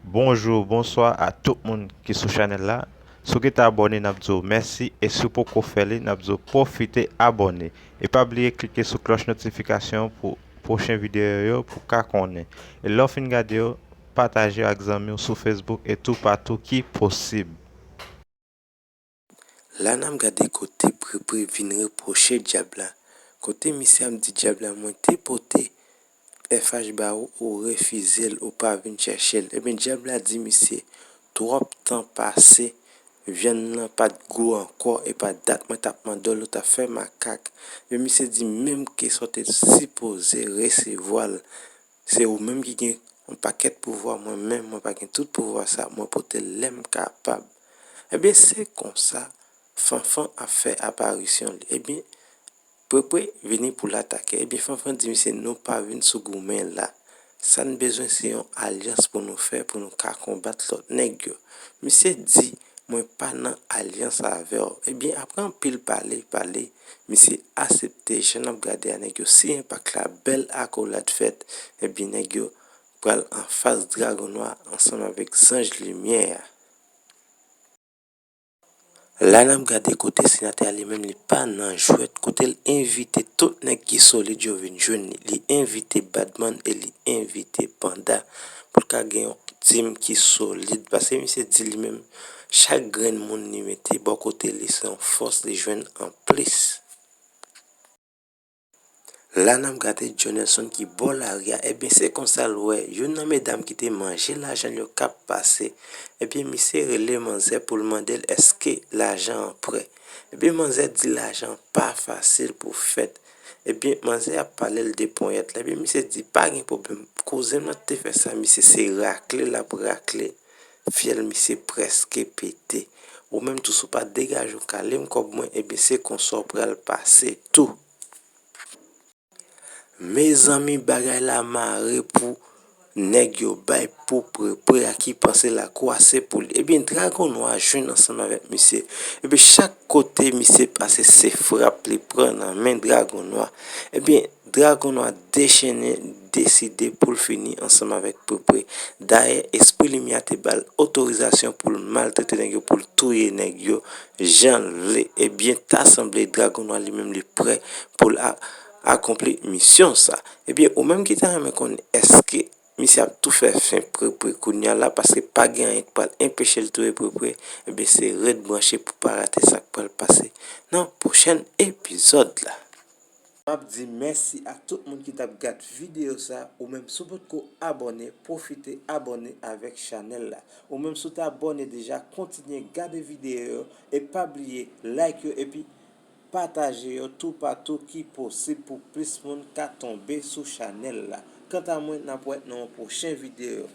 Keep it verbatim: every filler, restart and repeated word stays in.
Bonjou, bonswa a tout moun ki sou chanèl la. Si w gentan abòne, n ap di w mèsi, e si w poko fè li, n ap di w pwofite abòne. E pa bliye klike sou klòch notifikasyon pou pwochen videyo yo pou w ka konnen. E lè w fin gade yo, pataje yo ak zanmi w sou Facebook e toupatou ki posib. La n ap gade kote Prepre vin repwoche dyab la. Kote misye ap di dyab la, mwen te pote F H ba ou, ou refize l, ou pa vin chèche l. Ebyen, dyab la di misye, twòp tan pase, vyann nan pa t gou ankò, e pa dat mwen t ap mande w, ou t ap fè makak. Ebyen, misye di, menm ke sa w te sipoze resevwa l, se ou menm ki gen yon pakèt pouvwa, mwen menm, mwen pa gen tout pouvwa sa, mwen pote l lè m kapab. Ebyen, se konsa, Fanfan ap fè aparisyon li. Ebyen, Prepre vini pou l atake. Ebyen, Fanfan di misye, nou pa vin sou goumen la. Sa n bezwen, se yon alyans pou nou fè, pou nou ka konbat lòt nèg yo. Misye di, mwen pa nan alyans avè w. Ebyen, apre anpil pale, pale, misye aksepte, jan n ap gade a, nèg yo siyen pak la, bèl akolad fèt. Ebyen, nèg yo pral anfas Dragon Nwa ansanm avèk Zanj Limyè a. La n ap gade kote senatè a li menm li pa nan jwèt, kote l envite tout nèg ki solid yo vin jwenn li. Li envite Badman e li envite Panda pou l ka gen yon tim ki solid. Paske misye di li menm, chak grenn moun li mete bò kote li se yon fòs li jwenn anplis. La n ap gade Jonelson ki bò lari a, ebyen se konsa l wè youn nan medam ki te manje lajan l yo k ap pase, ebyen misye rele manzè pou l mande l èske lajan an prè. Ebyen manzè di lajan pa fasil pou fèt. Ebyen manzè ap pale l de ponyèt la, ebyen misye di pa gen pwoblèm, kouzen m nan te fè sa, misye se rakle l ap rakle. Fyèl misye prèske pete. Ou menm tou, si w pa degaje w kale m kòb mwen, ebyen se konsa w pral pase tou. Mezanmi, bagay la mare pou nèg yo bay pou Prepre a ki panse lakou a se pou li. Ebyen, Dragon Nwa jwenn ansanm avèk misye. Ebyen, chak kote misye pase, se frap li pran nan men Dragon Nwa. Ebyen, Dragon Nwa dechennen, deside pou l fini ansanm avèk Prepre. Dayè, Espri Limyè a te ba l otorizasyon pou l maltrete nèg yo, pou l touye nèg yo jan l vle. Ebyen, ta sanble Dragon Nwa li menm li prè pou l a-, akonpli misyon sa. Ebyen, ou menm ki ta renmen konnen èske misye ap tou fè fen Prepre kounye a la, paske pa gen anyen k pral enpeche l touye Prepre, ebyen, se ret branche pou pa rate sa k pral pase nan pwochèn epizòd la. M ap di mèsi a tout moun ki t ap gad videyo sa. Ou menm, si w potko abòne, pwofite abòne avèk chanèl la. Ou menm, si w te abòne deja, kontinye gade videyo yo e pa bliye like yo epi pataje yo toupatou ki posib pou plis moun ka tonbe sou chanèl la. Kanta mwen, n ap wè nan yon pwochen videyo.